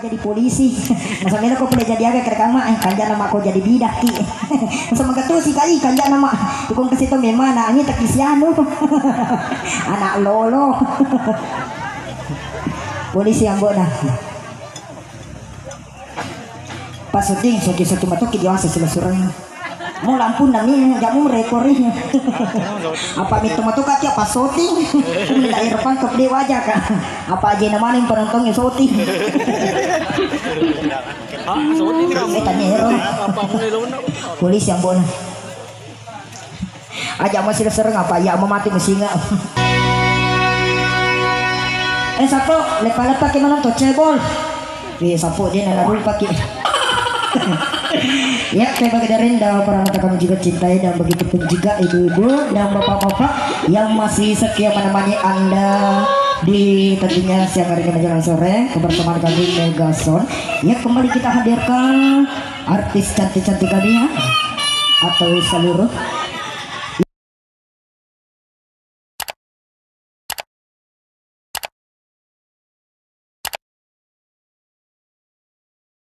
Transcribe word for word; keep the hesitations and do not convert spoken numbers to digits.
Jadi polisi. Masa melo ko pole jadi aga kere kama, eh, kanja nama ko jadi bidak ki. Masa magatu si kai kanja nama. Tukung kasi to memang na ani tak isi anu. Anak lolo. Polisi ambo na. Pas syuting, syuting, syuting matoki diwasa sila surang. Mau lampu nami jamu rekori. Apa mitu matu kaki apa syuting? Minta irfan ke dia wajah kak. Apa aja nama nih penontonnya syuting? Ah, syuting. Eh, tanya hero. Apa mulai lo nak? Polisi ambo na. Aja masih sereng apa ya mau mati mesinga. Eh, sapo lepa-lepa ke mana to cebol. Iya, sapo dia nana rupa ki. Ya, saya bagi dari anda para mata kami juga cintai dan begitu pun juga ibu-ibu dan bapak-bapak yang masih setia menemani anda di tentunya siang hari ini menjelang sore kebersamaan kami Megason. Ya, kembali kita hadirkan artis cantik-cantik kami ya atau seluruh